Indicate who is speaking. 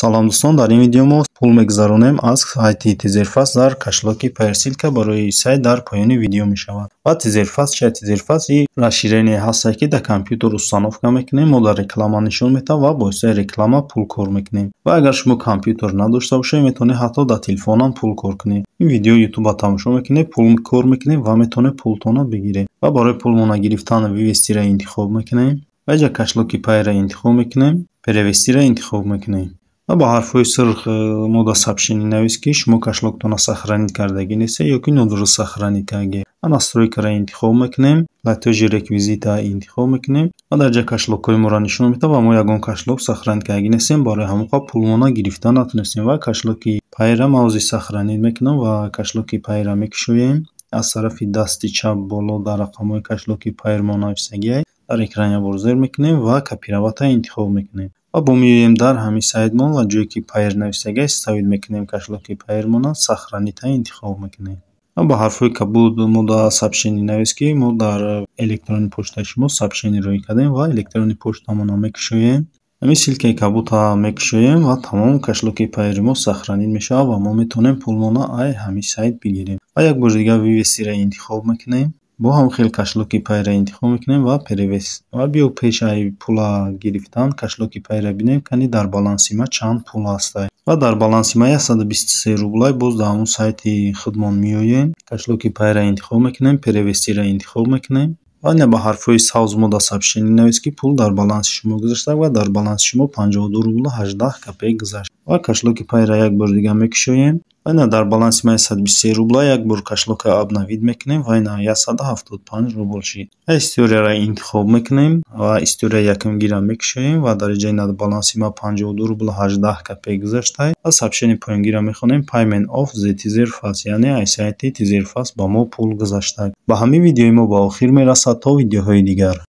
Speaker 1: Салом, дӯстон! Дар ин видео мо пул мегузаронем аз сайти Тезерфаст дар кошелёки Payeer. Ссылка барои сайт дар поёни видео мешавад. Ва Тезерфаст чи? Тезерфаст и расширение ҳастае, ки дар компютер установка мекунем, мо дар реклама нишон медиҳад ва бо воситаи реклама пул кор мекунем. Ва агар шумо компютер надошта бошед, метавонед ҳатто дар телефонам пул кор кунед. Ин видеои ютуба тамошо мекунед, пул кор мекунед ва метавонед пултонро бигиред. Ва барои пулмона гирифтан «Вывести»ро интихоб мекунем ва инҷа кошелёки Payeer-ро интихоб мекунем, «Перевести»ро интихоб мекунем. Ва ба ҳарфҳои сурх мо дар сообщение навист, ки шумо кошелёктонро сохранить кардагӣ нестед ё ки нодуруст сохранить кардагӣ. Ва «Настройка»ро интихоб мекунем, «Платёжи реквизиты» интихоб мекунем ва дар ҷа кошелёкҳои моро нишон медиҳад ва мо ягон кошелёк сохранить кардагӣ нестем, барои ҳамон қабл пулмонро гирифта натонистем. Ва кошелёки Payeer-ра ман ҳозир сохранить мекунам ва кошелёки Payeer-ра мекушоем. Аз тарафи дасти чап боло дар рақамҳои кошелёки Payeer мо нависагиай, дар экран якбор зер мекунем ва «Копировать»а интихоб мекунем. Ва бо меоем дар ҳамин сайтмон ва ҷое ки Payeer нависагиай, вставить мекунем кошелёки Payeer-монро, «Сохранить»а интихоб мекунем. Ва ба ҳарфҳои кабуд мо дар сообщение навист, ки мо дар электронный почтаи шумо сообщение роӣ кардем, ва электронный почтамонро мекушоем. Ҳамин ссылкаи кабудро мекушоем ва тамом, кошелёки Payeer-и мо сохранить мешавад ва мо метавонем пулмонро ай ҳамин сайт бигирем. Ва як бори дигар «Вывести»ро интихоб мекунем. Бо ҳам хел кошелёки Payeer-ро интихоб мекунем ва «Перевести». Ва биё, пеш ай пула гирифтан кошелёки Payeer-ро бинем, кани дар баланси ма чанд пул ҳастай. Ва дар баланси ма 123 рублай. Боз дар ҳамун сайти худмон меоем, кошелёки Payeer-ро интихоб мекунем, «Перевести»ро интихоб мекунем ва ина ба ҳарфҳои сабз мо дар сообщение навист, ки пул дар баланси шумо гузашта ва дар баланси шумо 52 рублу 18 копеек гузашт. Ва кошелёки Payeer-ро як бори дигар мекушоем ва ина дар баланси ма 123 рубла. Як бор кошелёкро обновить мекунем ва ина 175 рубл шид. Ва «История»ро интихоб мекунем ва историяи якумгиро мекушоем ва дар инҷа ина баланси ма 52 рублу 18 копеек гузашта. Ва сообщение поёнгиро мехонем: «Payment of the Tezerfast», яъне аз сайти Tezerfast ба мо пул гузашта. Ба ҳамин видеои мо ба охир мерасад. То видеоҳои дигар.